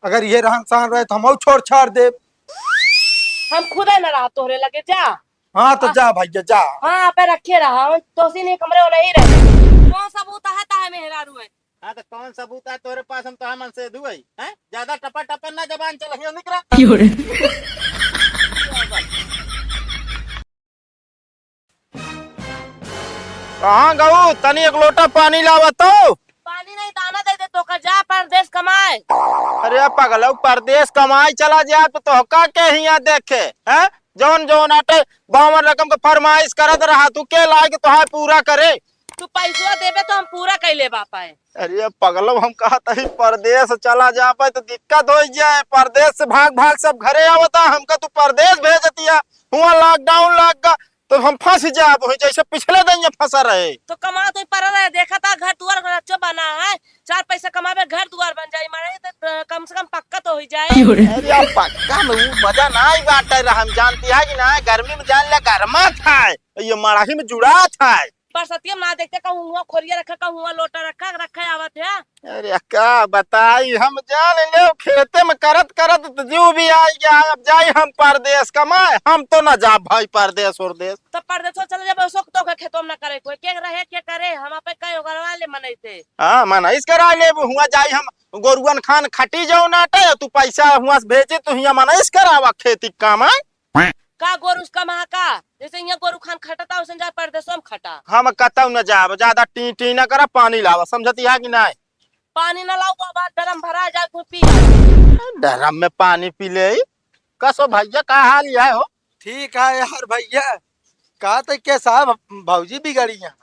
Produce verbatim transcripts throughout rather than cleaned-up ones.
अगर ये रहन सहन रहे तो हमहू छोड़ छाड़ देब। हम खुदे न रहा तोहरे लगे, जा। हाँ, तो हाँ। जा भैया, जा। हाँ, पे रखे रहा, तोसी नहीं कमरे वो नहीं रहे। कौन सबूत है, ताहे मेहरारू है? हाँ, तो कौन सबूत है तोरे पास, हम तोहे मन से दुआई, हैं? ज्यादा टपर टपर ना जबान चलाइयो, निकरा। क्यों रे? कहाँ गऊ? तनी एक लोटा पानी लावा तो। पानी नहीं, दाना दे दे तोका, जा परदेस कमाए। अरे पगलऊ, परदेस कमाए चला जा तो तोहका के हियाँ देखे, हैं? जौन जौन आटे बावन रकम के फरमाइश करत रहा, तू के लाए के तोहार पूरा करे? तू पैसवा देबे तो हम पूरा कइ लेबा पाए। अरे पगलऊ, हम कहत हई परदेस चला जा पाए तो दिक्कत होइ जाए, परदेस से भाग भाग सब घरे आवता, हमका तू परदेस भेजतिया, हुआँ lockdown लाग गा तो हम फँस जाब, वही जैसे पिछले दिन ये फँसा रहे। तो कमा तो पड़ रहे, देखा था घर दुआर रच्चो बना है, चार पैसा कमाबे घर दुआर बन जाई, माने तो, अ, कम से कम पक्का तो होइ जाए। अरे यार, पक्का में वो मजा ना आई बाटे रहा, हम जानती है कि ना, गर्मी में जान ले गरमा था, ये मड़ाही में जुड़ा था। बरसतिया में ना देखते कहूँ हुआँ खोरिया रखा, कहूँ हुआँ लोटा रखा, रखा आवत है। अरे का बताई, हम जान ले खेते में करत करत तो जीव भी आई गया। अब जाई हम परदेस कमाए, हम तो ना जाब भाई परदेस उरदेस। तो परदेसो चले जाबे, उसको तो के खेतों में ना करे कोई, के रहे के करे, हम आपे कई ओगरवा ले मनई से। हाँ, मनईस करा ले, हुआँ जाई हम गोरुअन खान खटी जाओ ना टे, तू पैसा हुआँ से भेजे, तू हियाँ मनईस करावा खेती काम है। का गोरु उसका महा का? जैसे हियाँ गोरु खान खटता, वैसे जा परदेसो में खटा। हम कतौ न जाब, ज्यादा टी टी न करा, पानी लावा, समझती है कि नहीं? पानी न लाऊ बाबा, ड्रम भरा जाए, कोई पी। ड्रम में पानी पी ले। कसो भैया, का हाल है हो? ठीक है यार भैया, का तो के साहब भौजी बिगड़ी है।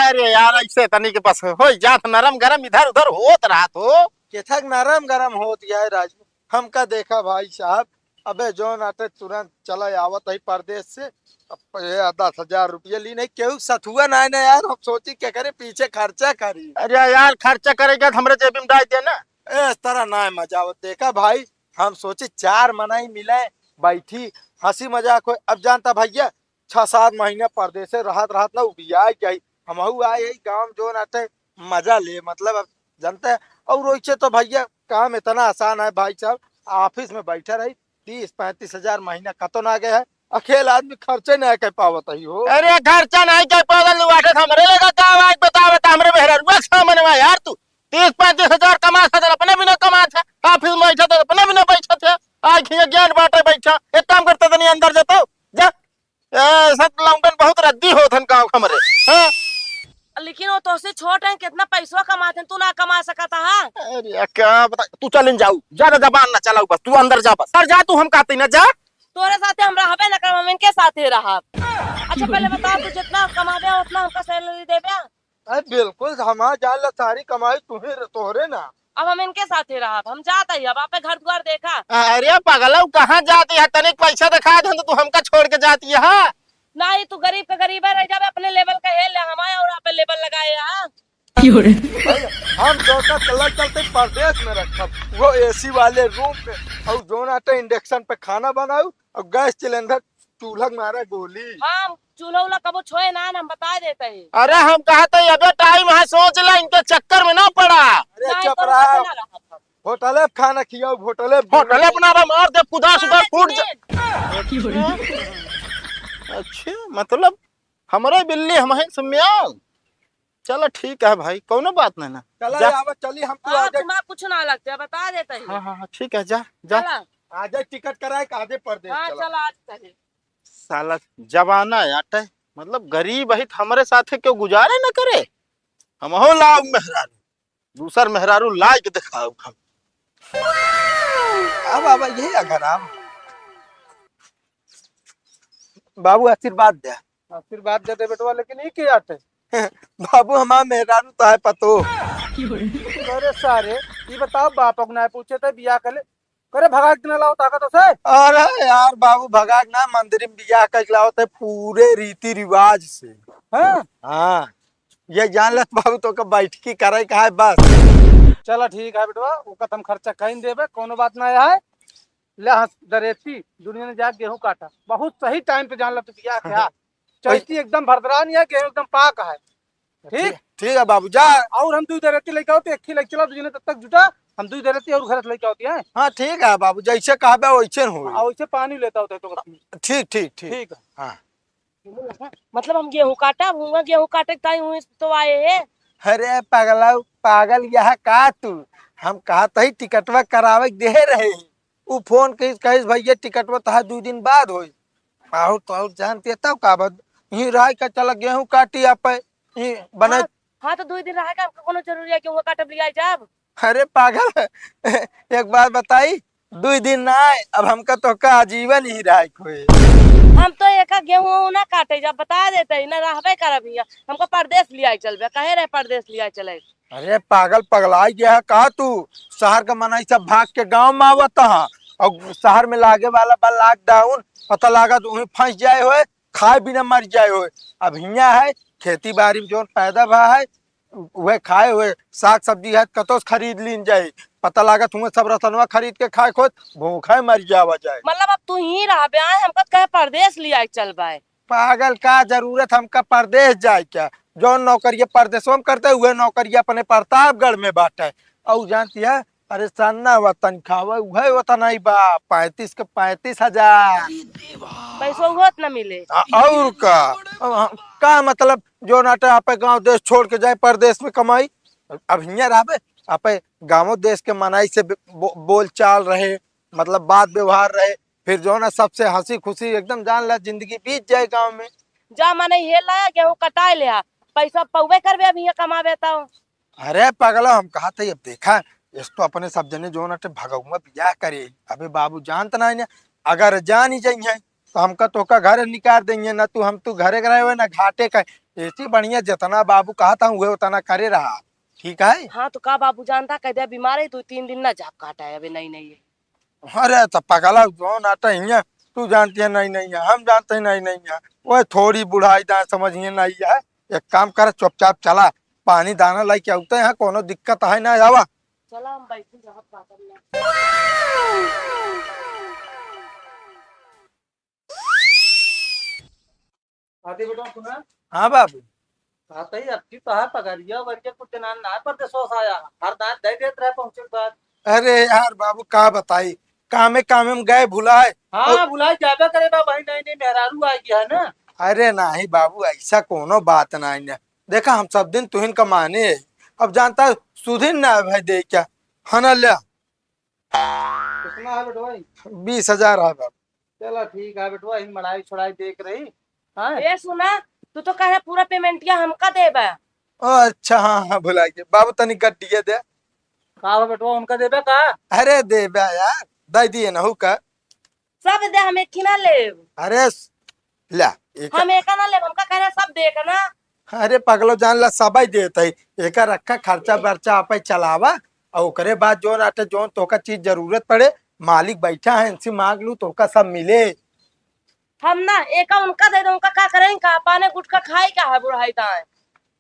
अरे यार, ऐसे तनी के पास हो जात नरम गरम इधर उधर होत रहत हो। केथक नरम गरम होत है राजू, हमका देखा भाई साहब, अबे जौन आटे तुरंत चला आवत है परदेस से। अब ये दस हजार रुपया ली नहीं, केहू सथुआ नाय ना यार, हम सोची के करे पीछे खर्चा करी। अरे यार, खर्चा करेगा तो हमरे जेबी में डाल दे ना। ए, इस तरह ना मजा आवत। देखा भाई, हम सोची चार मनई मिले, बैठी, हँसी मजाक हो। अब जानता भैया, छह सात महीने परदेसे रहत रहत ना उबिया जाई। हमहू आए यही गाँव जौन आटे मजा ले, मतलब अब जानते हैं। और वैसे तो भैया काम इतना आसान है भाई साहब, ऑफिस में बैठा रही, तीस पैंतीस हजार महीना कतो ना गए है, अकेला आदमी खर्चे नहीं कर पावत ही हो। अरे खर्चा नहीं कर पावत, लुआठे हमरे लगा का आवाज बतावत, हमरे मेहररुआ सामने में यार तू तीस पैंतीस हजार कमा था, अपने भी ना कमा था, ऑफिस में बैठा था, अपने भी ना बैठा था, आज खिया ज्ञान बांटे बैठा। एक काम करते तनी अंदर जाता, जा। ए, सब लौंडन बहुत रद्दी होत हन गाँव हमरे। हाँ? लेकिन वो तोसे छोट हैं, कितना पैसवा कमात हैं, तू ना कमा सकत हा? अरे, क्या बता, तू चल इन जाऊ, ज्यादा जबान ना चलाऊ बस, तू अंदर जा बस। अंदर जा तू, हम कहते ना जा। तोरे साथे हम रहबे ना करब, हम इनके साथे रहब। अच्छा, पहले बता, तू जितना कमाबे, उतना हमका सैलरी देबे? अरे बिल्कुल, हमार जान ला सारी कमाई तुहे, तोहरे ना। अब हम इनके साथे रहब, हम जात हई, अब आपे घर दुआर देखा। अरे पगलऊ, कहाँ जाती है? तनिक पैसा दिखा दे तो तू हमका छोड़ के जाती है। नहीं, तू गरीब का गरीबे रह जाबे, अपने लेवल का है ले, हमारे और आपे लेवल लगाए है। भाई, हम तोका चलत चलते परदेस में रखब, वो एसी वाले रूम में, और जौन आटे इंडक्शन पे खाना बनाऊ, और गैस सिलेंडर चूल्हा के मारा गोली। हम चूल्हा उल्हा कबो छोए ना, हम बता देते हैं। अरे हम कहते हैं, अबे टाइम है, सोच ले, इनके चक्कर में ना पड़ा। अरे नहीं, चुप तो रहा। होटल में ना रहा। होटले पे खाना खियाओ, होटले पे। होटले पे ना रहा, मार दे, कुदा सुदा फूट जा। अच्छा, मतलब हमरे बिल्ली हम हैं सुम्याल। चलो ठीक है भाई, कौनो बात नहीं ना। चला जा। आवा, चली हम तो हाँ, आगे। तुम्हारा कुछ ना लगते, बता देते हैं। हाँ, हाँ, हाँ, ठीक है, जा, जा। चला। आजे टिकट कराए के आजे परदेस हाँ, चला। चला, आज कहे। साला जमाना है, आटे, मतलब गरीब है तो हमरे साथे क्यों गुजारे न करे, हम हो लाओ मेहरारू, दूसर मेहरारू लाए के दिखाओ हम। अब बाबा यही अगर हम बाबू आशीर्वाद दे। आशीर्वाद दे दे बेटवा, लेकिन ई के आटे? बाबू हमार मेहरारू तो है पतो। अरे सारे, ई बताओ बाप को ना पूछे थे बियाह कर ले, करे भगा के ना लाओ ताकत से। अरे यार बाबू, भगा के ना, मंदिर में बियाह कर लाओ थे पूरे रीति रिवाज से। हाँ? हाँ, ये जान ले बाबू, तो का बैठकी करे का है बस। चला ठीक है बेटवा, ओका हम खर्चा कहीं देबे, कोनो बात ना है। ले हंस दरेती, दुनिया ने जा गेहूं काटा, बहुत सही टाइम पे जान ला तू बियाह के हाथ। चैती एकदम भरदरान है, गेहूं एकदम पाक है। ठीक? ठीक, ठीक है बाबू, जा। और हम दू दरेती लेके आओ तो एक ही लेके चला, दू जने तब तक जुटा। हम दूध दे देती और घर से लेके आती है। हाँ, ठीक है बाबू, जैसे कहबे वैसे न होई। हाँ, वैसे पानी लेता होता है तो। ठीक, ठीक, ठीक। ठीक है। हाँ। मतलब हम गेहूं काटब, हुआ गेहूं काटे के ताई हुई तो आए है। अरे पगला, पागल यह का तू? हम कहत ही टिकटवा करावे के देहे रहे। उ फोन कहिस, कहिस, "भैया टिकटवा तोहार दू दिन बाद होई।" और तो और जानती है तब का बात, यहीं रह के चला गेहूं काटी आप, यहीं बने। हाँ, हाँ, तो दू दिन रह के हमको कोनो जरूरी है कि हुआ काटब लिया जाब? अरे पागल, एक बात बताई, दुई दिन ना आए, अब हमका तोहका आजीवन ही रहे कोई। हम तो एका गेहूं ना काटे, जब बता देते ही ना रहबे करब हियां, हमको परदेस लियाई चलबे, कहे रहे परदेस लियाई चले। अरे पागल, पगलाई गया है का तू? शहर का मनई सब भाग के गांव में आवत हा, और शहर में लागे वाला बा लॉकडाउन, पता लागत वहीं फंस जाए होए, खाए बिना मर जाए होए। अब हियां है, खेती बाड़ी में जोन पैदा भा है, उहे खाए हुए, साग सब्जी है, कतौ से खरीद लीन जाई। पता लागत हुए सब रसनवा खरीद के खाए खोत, भूखे मर जावा जाए। मतलब अब तू ही रहबे आए, हमका कहे परदेस लियाई चलबे। पागल, का जरूरत हमका परदेस जाए क्या? जौन नौकरिया परदेसवा में करते, उहे नौकरिया अपने प्रतापगढ़ में बाटे। और जानती है, अरे सन्ना वतन खावे, उहे वतन आई बा, पैंतीस के पैंतीस हजार। पैसो होत न मिले। आ, और का? अब हम, का मतलब, जो नाटे आपे गांव देश छोड़ के जाए परदेस में कमाई? अब हियां रहबे, आपे गांव देश के मनाई से बो-, बोल चाल रहे, मतलब बात व्यवहार रहे, फिर जो ना सबसे हंसी खुशी एकदम जान ला जिंदगी बीत जाए गांव में। जा मने हे लाया गेहूं कटाए ले आ, पैसा पौबे करबे अब हियां कमाबे तो। अरे पगला, हम कहा था, अब देखा, इस तो अपने सब जने जो नाटे भगौआ बियाह करे। अबे बाबू जानत ना है ना, अगर जान ही जाइए तो हमका तोका घर निकाल देंगे ना, तू हम तू घरे के रहे ना घाटे का। ऐसी बढ़िया जितना बाबू कहा था उहे उतना करे रहा, ठीक है? हाँ तो का बाबू जानता, कह दिया बीमार है, दो तीन दिन ना जाब काटा है, अबे नहीं नहीं है। अरे तो पगला, जो नाटे हियां, तू जानती है नहीं नहीं है, हम जानते हैं नहीं नहीं है। वो थोड़ी बुढ़ाई दा समझिए नहीं है। एक काम कर, चुपचाप चला, पानी दाना लेके आते हैं, कोनो दिक्कत है ना, आवा। चला हम बैठी रहब का करना। आदि बेटा सुना। हाँ बाबू। कहत ही अब की तो है पगरिया वगरिया कुछ जनान ना परदेसो से आया, हर दांत दे देत रहे पहुंचे के बाद। अरे यार बाबू का बताई, कामे कामे में गए भुलाए। हाँ, और भुलाए जाबे करे बा भाई, नहीं नहीं मेहरारू आ गया है ना। अरे नहीं बाबू, ऐसा कोनो बात नहीं है। देखा हम सब दिन तुहिन का माने है, अब जानता है सुधिन ना है भाई दे क्या, है ना? ले कितना है बेटवा? बीस हजार है बाबू। चला ठीक है बेटवा, ही मड़ाई छुड़ाई देख रही। हाँ? ए सुना, तू तो कहे पूरा पेमेंटिया हमका देबा। ओ अच्छा, हाँ हाँ भुला गए बाबू, तनी गड्डिया दे। का हो बेटवा, उनका देबे का? अरे देबे यार, दे दिए ना हो का। सब दे, हम एक ही ना लेब। अरे स-, ला, एक हम एका ना लेब, हमका कहे सब दे के ना। अरे पगलो जान ला, सबई देत है, एका रखा, खर्चा बर्चा आपे चलावा, और ओकरे बाद जोन आटे जोन तोका चीज जरूरत पड़े, मालिक बैठा है, इनसे मांग लू, तोका सब मिले। हम ना, एका उनका दे दो, उनका का करें, का पाने गुटखा खाई का है बुढ़ाई दाएं।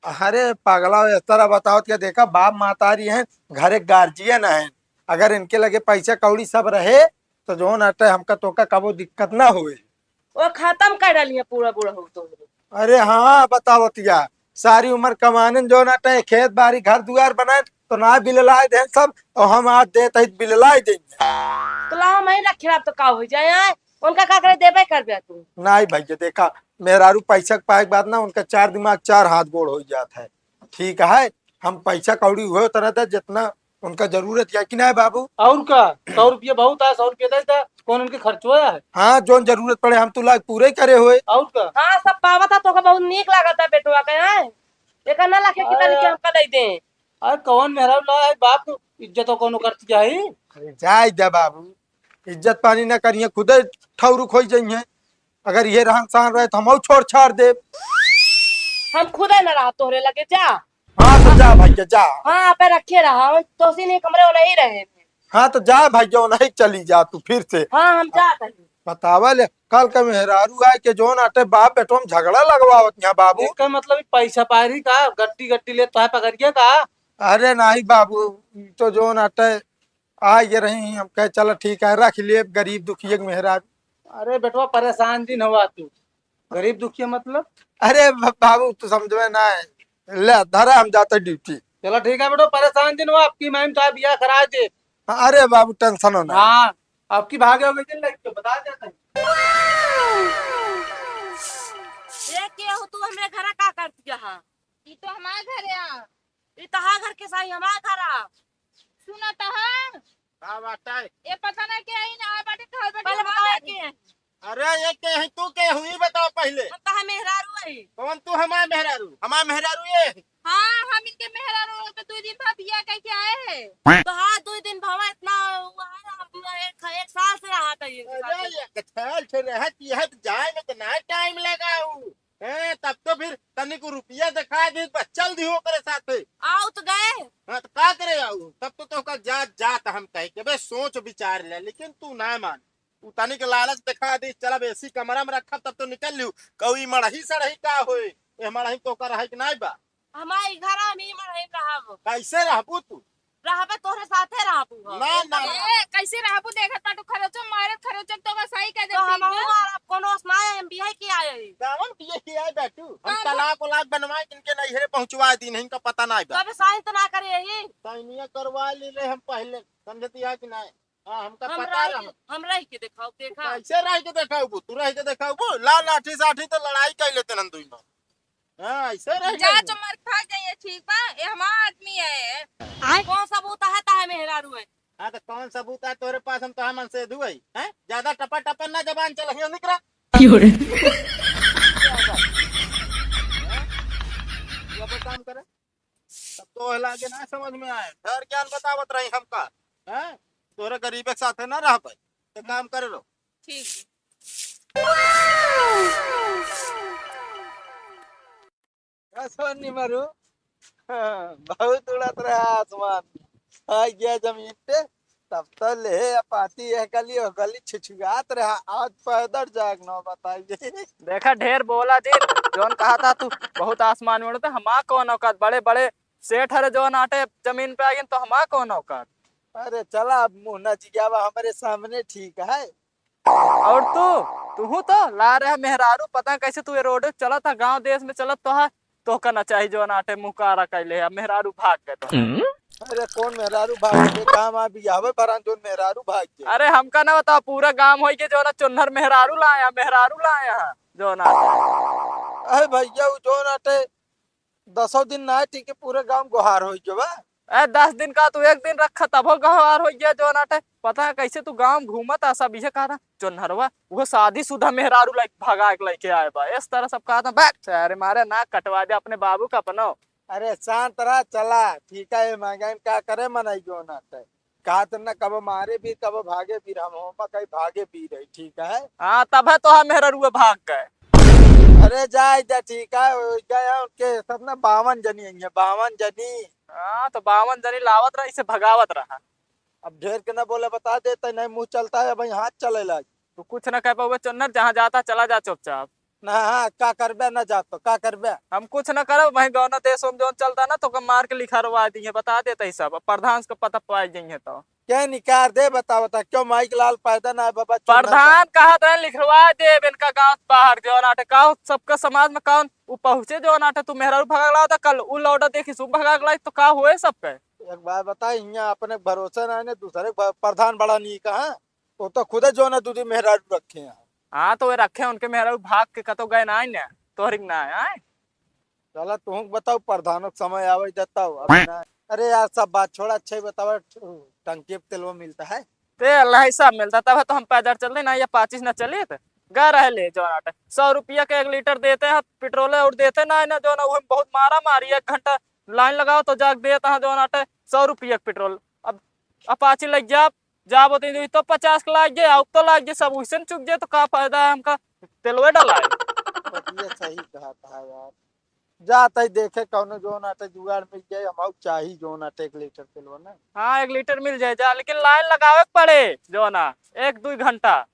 अरे पगला, इस तरह बताओ क्या, देखा बाप महतारी हैं, घर एक गार्जियन हैं, अगर इनके लगे पैसा कौड़ी सब रहे तो जोन आटे हमका तोका कबो दिक्कत ना होए। वो खत्म कर डाली है पूरा बुढ़ऊ तो। अरे हाँ, बतावतिया, सारी उम्र कमाने जोन आटे खेत बाड़ी घर दुआर बनाए तो ना बिललाए देन सब, और हम आज देत ही बिललाए देंगे। तो लाओ मैं रखे, आप तो का हो जाए आए, उनका का करे देबे करबे तू। नहीं भैया, देखा मेहरारू पैसा के पाए के बाद ना उनका चार दिमाग चार हाथ गोड़ हो जात है, ठीक है, हम पैसा कौड़ी हुए उतना था जितना उनका जरूरत है कि नहीं बाबू? और का, सौ रुपया बहुत है, सौ रुपया दे दे, कौन उनके खर्चो है? हाँ, जोन जरूरत पड़े हम तू लाग पूरे करे हुए। और का? हाँ, सब पावत है, तोका बहुत नीक लागत है बेटवा के, हैं? एका ना लाखे की तारीख के अरे। हमका दे दे। अरे कौन मेहरारू ला है बाप, इज्जत कौनो करती है? अरे जाए दे बाबू, इज्जत पानी ना करिए, खुदे ठौरू खोई जाइए। अगर ये रहन सहन रहे तो हम छोड़ छाड़ देब। हम खुदे ना रहा तोहरे लगे, जा। हाँ तो जा भैया जा। हाँ, पे रखे रहा, हम तोसी नहीं कमरे वो नहीं रहे। हाँ तो जा भैया, नहीं चली जा तू फिर से। हाँ, हम जात हई। बतावा ले, कल का मेहरारू आए के जोन आटे बाप बेटो में झगड़ा लगवावत यहाँ बाबू। एकर मतलब ई पैसा पारी का, गट्टी गट्टी ले तो है पकड़िए का? अरे नहीं बाबू, ई तो जोन आटे आ ये रही, हम कहे चल ठीक है रख लिए गरीब दुखिए के मेहरारू। अरे बेटवा परेशान दिन हुआ तू, गरीब दुखिया मतलब? अरे ब-, बाबू, तू समझबे ना है। ले, धरा, हम जाते ड्यूटी। चला ठीक है बेटो, परेशान जिन हो, अबकी महीन तो बियाह कराइ दे। हाँ, अरे बाबू, tension हो ना। हाँ, अबकी भागे हो गए जिन लइके, बता देता है। ये के हो तू, हमरे घर का कर दिया है? ई तो हमार घर है। ई तहार घर के साई हमार घर है। सुना तहार? का बात है? ये पता ना के आई ना, आ बाटे घर बाटे पहले हमार बताओ घर। के है? अरे ये के है, तू के हुई बताओ पहले। हम तहार मेहरारू है। कौन तू हमार मेहरारू? हमार मेहरारू ये है। हाँ, हम इनके मेहरारू हो तो दो दिन बाद बियाह कह के आए हैं। तो हाँ, दो दिन भवा इतना हुआ है, हम एक, एक साल से रहा था ये अरे ये कथल से रहत, यह तो जाए में तो ना time लगाऊ। हैं, तब तो फिर तनिक रुपया दिखा दे, बस चल दिहो ओकरे साथे। आउत गए। हाँ, तो का करे आऊ? तब तो तोहका जात, जात हम कहे के, बे, सोच विचार ले, लेकिन तू ना मान। उ तनिक लालच दिखा दी, चल अब AC कमरा में रखब, तब तो निकल लिहू। कहू ई मड़ही सड़ही का होए? ए मड़ही तो ओकर रहे के नाई बा। हमारी घर में ही मड़ही में रहब। कैसे रहबू तू? रहबे तोहरे साथे रहबू हम। ना, ना, ना। ए, कैसे रहबू? देखत बाटू खरोचो मारत, खरोचो तो बस सही कह दे तो हम पीबू। हमार अब कोनो असनाए हम बियाह के आए हैं। दामन बियाह के आए बाटू। हम हाँ, तलाक उलाक बनवाए इनके नैहरे पहुंचवा दी, नहीं का पता नाई बा। तबे साइन तो ना करे यही। साइनिया करवा ले रहे हम पहले, समझतिया कि नाई? हाँ, हमका हम पता रह रहा। के, हम रह के देखाओ, देखा। कैसे रह के देखाओ? तू रह के देखाओ? ला लाठी साठी तो लड़ाई कर लेते हम दुई में। हाँ, ऐसे रह जा गई। चुम्मा भाग जाइए, ठीक बा? ये हमार आदमी है। आय? कौन सबूत है ताहे मेहरारू है? हाँ, तो कौन सबूत है तोरे पास? हम तो हम अनसेधु है, हैं? ज्यादा टपर टपर ना जबान चलाइयो, निकरा। क्यों रे? ये अपन काम करे। तब तो लागे ना समझ में आए, ढेर ज्ञान बतावत रही हमका, हैं? तोरे गरीबे के साथे ना रहबे, तो काम करे रहो। ठीक। का सोनी मारू? हाँ, बहुत उड़त रहा आसमान में, आ गया जमीन पे, तब तो ले अपाती यह गली, ओह गली छुछुआत रहा, आज पैदल जाग नौबत आई गई। देखा, ढेर बोला जिन, जौन कहा था तू बहुत आसमान में उड़ते, हमार कौन औकात, बड़े बड़े सेठ हरे जौन आटे जमीन पे आ गए, तो हमार कौन औकात? अरे चला, अब मुँह न जियावा हमरे सामने, ठीक है? और तू, तू तो ला रहे मेहरारू, पता कैसे तू ये रोड चलत है, गांव देश में चलत तो है, तोहका ना चाही जौन आटे मुँह कारा कैले है, मेहरारू भाग गए तो। अरे कौन मेहरारू भाग गए? काम आ बियाहवे भरान जौन मेहरारू भाग गए। अरे हमका ना बता, पूरा गांव होई के जौन चुन्नर मेहरारू लाया, मेहरारू लाया है जौन आटे। अरे भैया, उ जौन आटे दसों दिन ना टिके, पूरे गांव गोहार होई गयो बा। ए, दस दिन का तू एक दिन रखा, तबो गोहार होई गया जौन आटे। पता है कैसे तू गांव घूमत आ, सब इहे कहा था, "चोन्हरवा, वो शादीशुदा मेहरारू लाइक भगा के लेके आए बा।" इस तरह सब कहा था, "बैक, अरे मारे नाक कटवा दे अपने बाबू का अपनो।" अरे शांत रहा, चला, ठीक है, ये महंगाई में का करे मनई जौन आटे। कहा तो ना, कब मारे बीर, कब भागे बीर, हम होमा कहीं भागे बीर है, ठीक है? हाँ, तब है तो हम मेहररुआ भाग गए। अरे जाए जा, ठीक है, वो गए हैं उनके सब ना बावन जनी आई हैं, बावन जनी। हाँ, तो बावन जनी लावत रहा, इसे भगावत रहा। अब ढेर के ना बोले, बता देते नहीं, मुँह चलता है, अब हाथ चले लाग। तू कुछ ना कह पावे चुन्नर, जहाँ जाता चला जा चुपचाप। ना, हाँ, का करबे ना जा तो, का करबे? हम कुछ ना करब, वहीं गौना देश में जौन चलता ना, तो ओके मार के लिखरवा दिए, बता देते ही सब, अब प्रधान से पता पाई जाइए तो। क्या निकार दे, बता, बता, क्यों माइक लाल पैदा ना है, बाबा चुन्नर का? प्रधान कहा था लिखरवा दे, इनका गांव बाहर जौन आटे का, सबका समाज में कौन उ पहुँचे जौन आटे, तू मेहरारू भगा ला था, कल उ लौटा देखी सु भगा लाई, तो का हुए सबके? एक बात बता, यहाँ अपने भरोसे ना है, दूसरे भ-, प्रधान बड़ा नहीं कहा, वो तो खुदे जौन है दूधी मेहरारू रखे हैं। हाँ, तो वे रखे, उनके मेहरारू भाग के कतो गए ना, ना, तोहरी के ना आए। चला, तुहूँ के बताओ, प्रधानों के समय आवे देता हो, अभी ना। अरे यार, सब बात छोड़ा, अच्छा ही बतावा, टंकी पे तेलवा मिलता है? तेल नहीं, सब मिलता, तब तो हम पैदल चलते ना, ये पाचिस ना चलित। गा रहे ले जौन आटे, सौ रुपया के एक लीटर देते हैं पेट्रोल और देते ना, ना जौन, वो बहुत मारा मारी, एक घंटा लाइन लगाओ तो जाके देता है जौन आटे सौ रुपया के पेट्रोल। अब अपाची लग जा, जाब होते तो पचास के लाग जाए, अब तो लाग जाए, सब वैसे न चुक जाए, तो का फायदा है हमका तेलवे डलाए? बतिया सही कहा था यार। जा तई देखे कौनो जौन आटे जुगाड़ मिल जाए, हम चाही जौन आटे एक लीटर तेलवा ना। हाँ, एक लीटर मिल जाए जा, लेकिन लाइन लगावे के पड़े जौन आ, एक दुई घंटा।